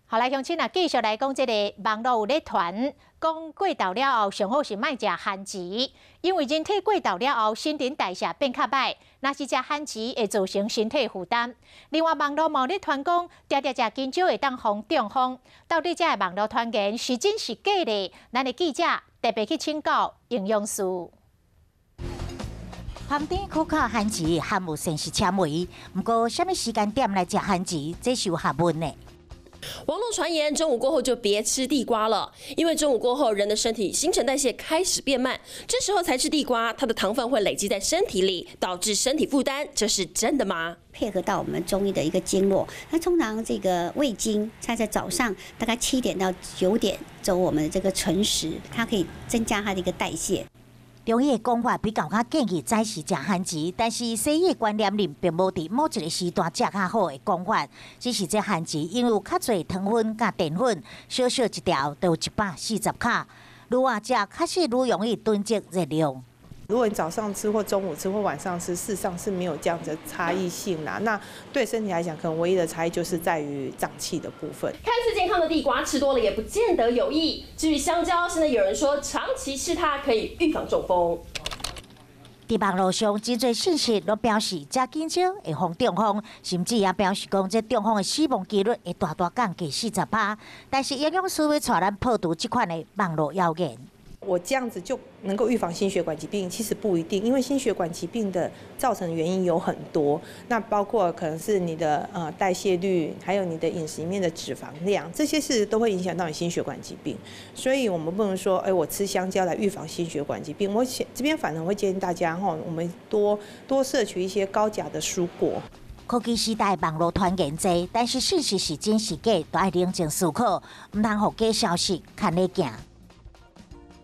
好來，鄉親啊，繼續來講這个網路有咧傳，講過晝了後上好是莫食番薯，因為人體過晝了後新陳代謝變較䆀，若是食番薯會造成身體負擔。另外，網路嘛有咧傳講，定定食香蕉會當防中風，到底這个網路傳言是真是假咧？咱的記者特別去請教營養師。香甜可口番薯含有膳食纖維，毋過啥物時間點來食番薯，這是有學問的。網路傳言中午過後就別吃地瓜了，因為中午過後人的身體新陳代謝開始變慢，這時候才吃地瓜，它的糖分會累積在身體裡，導致身體負擔，這是真的嗎？配合到我們中醫的一個經絡，那通常這個胃經，它在早上大概7點到9點走我們的這個辰時，它可以增加它的一個代謝。中醫的講法比較較建議早時食番薯，但是西醫的觀念裡並無佇某一個時段食較好的講法。只是這番薯因為有較濟糖分佮澱粉，小小一條就有140卡，愈晚食確實愈容易囤積熱量。如果你早上吃或中午吃或晚上吃，事實上是沒有這樣子的差異性啦。那對身體來講，可能唯一的差異就是在於脹氣的部分。看似健康的地瓜吃多了也不見得有益。至於香蕉，現在有人說長期吃它可以預防中風。佇網路上真濟信息攏表示食香蕉會防中風，甚至也表示講這中風的死亡幾率會大大降低40%。但是營養師欲帶咱破除這款的網路謠言。我這樣子就能夠預防心血管疾病，其實不一定，因為心血管疾病的造成原因有很多，那包括可能是你的代謝率，還有你的飲食裡面的脂肪量，這些是都會影響到你心血管疾病。所以我們不能說，哎，我吃香蕉來預防心血管疾病。我這邊反而會建議大家，哈，我們多多攝取一些高鉀的蔬果。科技時代網路傳言濟，但是信息是真是假，都愛冷靜思考，毋通予假消息牽咧行。